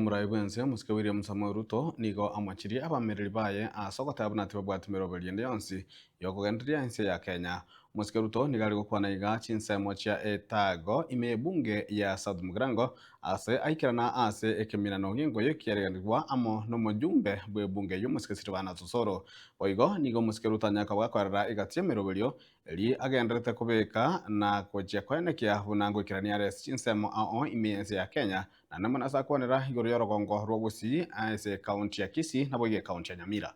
Omorai bw'ense omosike William Samoei Ruto nigo amochirie abamereri baye ase ogoteba buna tibabwati meroberio ende yonsi y'okogendereria ense ya Kenya. Omosike Ruto nigo are gokwana iga chinsemo chia etago ime y'ebunge ya South Mugirango ase aikerana ase ekeminano gi'engoyo kiareganigwa amo nomojumbe bw'ebunge eyio omosike Silvanus Osoro. Boigo nigo omosike Ruto anyare koba gakoerera egati y'emeroberio Eri agendererete kobeka na gochia koenekia buna ngoikerania are ase chinsemo ao ime y'ense ya Kenya, naende mono ase akwanera igoro y'orogongo rwa Gusii ase ekaunti ya Kisii naboigo ekaunti ya Nyamira.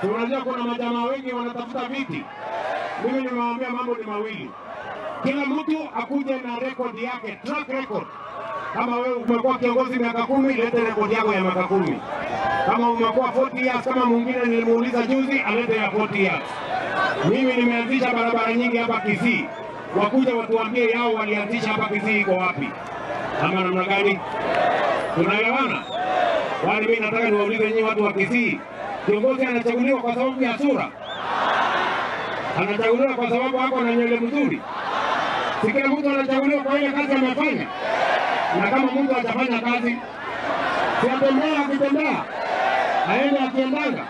Si unajua kuna majamaa wengi wanatafuta viti. Mimi nimewaambia mambo ni mawili, kila mtu akuje na rekodi yake, track record. Kama wewe umekuwa kiongozi miaka 10, lete rekodi yako ya miaka 10. Kama umekuwa 40 years, kama mwingine nilimuuliza juzi, alete ya 40 years. Mimi nimeanzisha barabara nyingi hapa Kisii, wakuja watuambie yao walianzisha hapa Kisii iko wapi, ama namna gani? Tunaelewana? Kwani mimi nataka niwaulize nyinyi watu wa Kisii, kiongozi anachaguliwa kwa sababu ya sura? Anachaguliwa kwa sababu ako na nywele mzuri? Si kila mtu anachaguliwa kwa ile kazi amefanya? Na kama mtu hajafanya kazi, si atembea akitembea, aende akiendanga,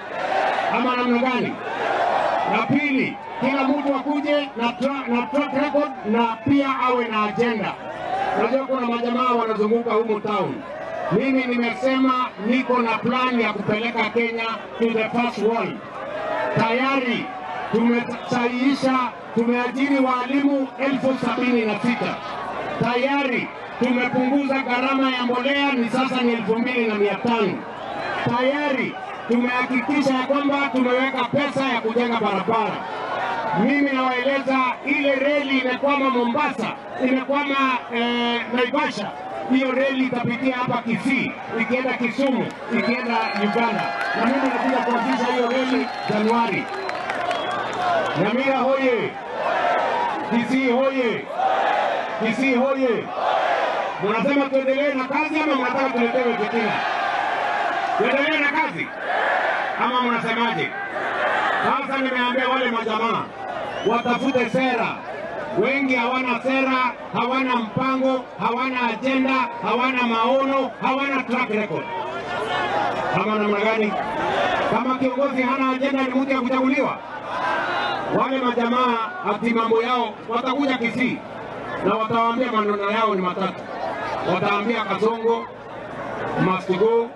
ama namna gani? Na pili, kila mtu akuje na track record na pia awe na agenda. Unajua kuna majamaa wanazunguka humu town. Mimi nimesema niko na plan ya kupeleka Kenya to the first world. Tayari tumesahihisha, tumeajiri walimu 76,000. Tayari tumepunguza gharama ya mbolea ni sasa ni 2,500. Tayari tumehakikisha ya kwamba tumeweka pesa ya kujenga barabara. Mimi nawaeleza ile reli imekwama Mombasa, imekwama Naivasha. Hiyo reli itapitia hapa Kisii, ikienda Kisumu, ikienda Uganda, na mimi nakuja kuanzisha hiyo reli Januari. Nyamira hoye! Kisii hoye! Kisii hoye! Munasema tuendelee na kazi ama mnataka tuletewe fitina? Tuendelee na kazi ama mnasemaje? Sasa nimeambia wale majamaa watafute sera. Wengi hawana sera, hawana mpango, hawana agenda, hawana maono, hawana track record. Kama namna gani? Kama kiongozi hana agenda, ni mtu ya kuchaguliwa? Wale majamaa ati mambo yao watakuja Kisii na watawaambia maneno yao ni matatu. Wataambia Kasongo must go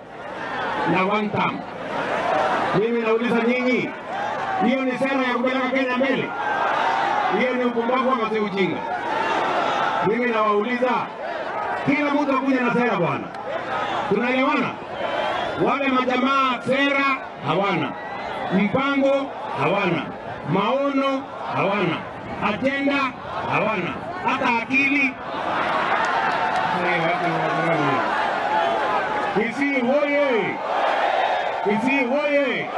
na one term. Mimi nauliza nyinyi, hiyo ni sera ya kupeleka Kenya mbele? Hiyo ni upumbavu ama si ujinga? Mimi nawauliza, kila mtu akuja na sera bwana, tunaelewana? Wale majamaa sera hawana, mpango hawana, maono hawana, agenda hawana, hata akili. Kisii hoye! Kisii hoye!